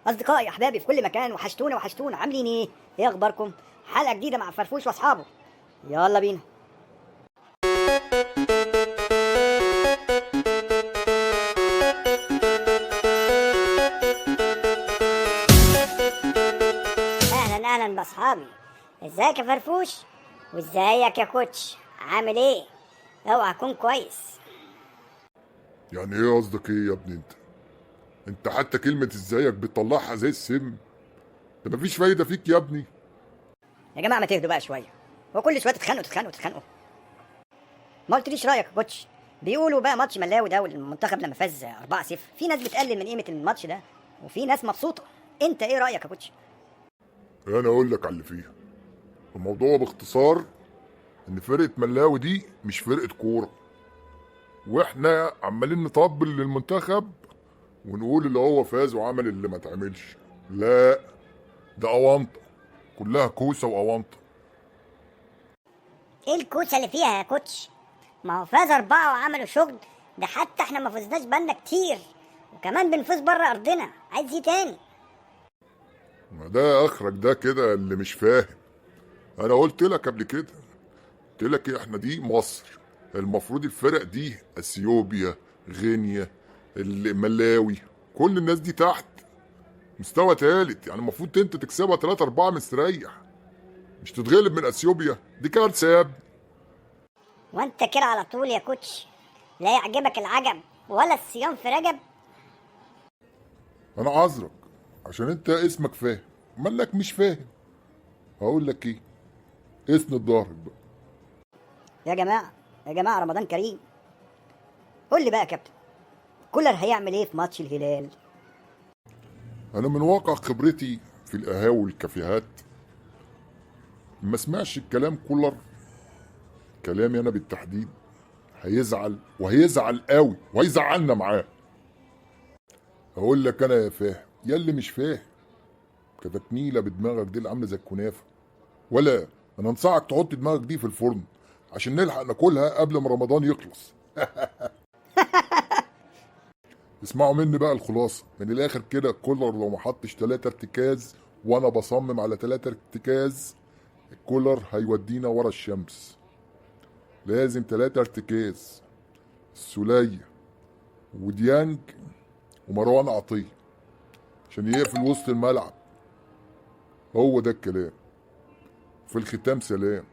اصدقائي احبابي في كل مكان، وحشتونا وحشتونا. عاملين ايه؟ ايه اخباركم؟ حلقة جديدة مع فرفوش واصحابه، يلا بينا. اهلا اهلا باصحابي. ازيك يا فرفوش وازيك يا كوتش؟ عامل ايه؟ اوعى اكون كويس. يعني ايه قصدك ايه يا ابني؟ انت حتى كلمة ازيك بتطلعها زي السم. ده مفيش فايدة فيك يا ابني. يا جماعة ما تهدوا بقى شوية، هو كل شوية تتخانقوا تتخانقوا تتخانقوا. ما قلتليش رايك يا كوتش؟ بيقولوا بقى ماتش ملاوي ده والمنتخب لما فاز 4-0 في ناس بتقلل من قيمة الماتش ده وفي ناس مبسوطة. انت ايه رايك يا كوتش؟ انا اقول لك على اللي فيها. الموضوع باختصار ان فرقة ملاوي دي مش فرقة كورة، واحنا عمالين نطبل للمنتخب ونقول اللي هو فاز وعمل اللي ما تعملش. لا، ده اونطه، كلها كوسة واونطه. ايه الكوسه اللي فيها يا كوتش؟ ما هو فاز 4 وعملوا شغل، ده حتى احنا ما فزناش بالنا كتير، وكمان بنفوز بره ارضنا. عايز ايه تاني؟ ما ده اخرك ده كده اللي مش فاهم. انا قلت لك قبل كده، قلت لك احنا دي مصر، المفروض الفرق دي اثيوبيا، غينيا، الملاوي، كل الناس دي تحت مستوى تالت. يعني المفروض انت تكسبها 3-4 مستريح، مش تتغلب من اثيوبيا. دي كارثة يا ابني. وانت كده على طول يا كوتش، لا يعجبك العجب ولا الصيام في رجب. انا عذرك عشان انت اسمك فاهم، مالك مش فاهم. هقول لك ايه، اسند ظهرك بقى. يا جماعة يا جماعة رمضان كريم. قول لي بقى يا كابتن، كولر هيعمل ايه في ماتش الهلال؟ انا من واقع خبرتي في القهاوي والكافيهات ما سمعش الكلام كولر، كلامي انا بالتحديد، هيزعل وهيزعل قوي وهيزعلنا معاه. هقول لك انا يا فاهم يا اللي مش فاهم، كتكنيله بدماغك دي اللي عامله زي الكنافه، ولا انا انصحك تحط دماغك دي في الفرن عشان نلحق ناكلها قبل ما رمضان يخلص. اسمعوا مني بقى الخلاصة من الاخر كده. كولر لو ما حطش 3 ارتكاز، وانا بصمم على 3 ارتكاز، كولر هيودينا ورا الشمس. لازم 3 ارتكاز، السولية وديانج ومروان عطية، عشان يقفل وسط الملعب. هو ده الكلام. في الختام سلام.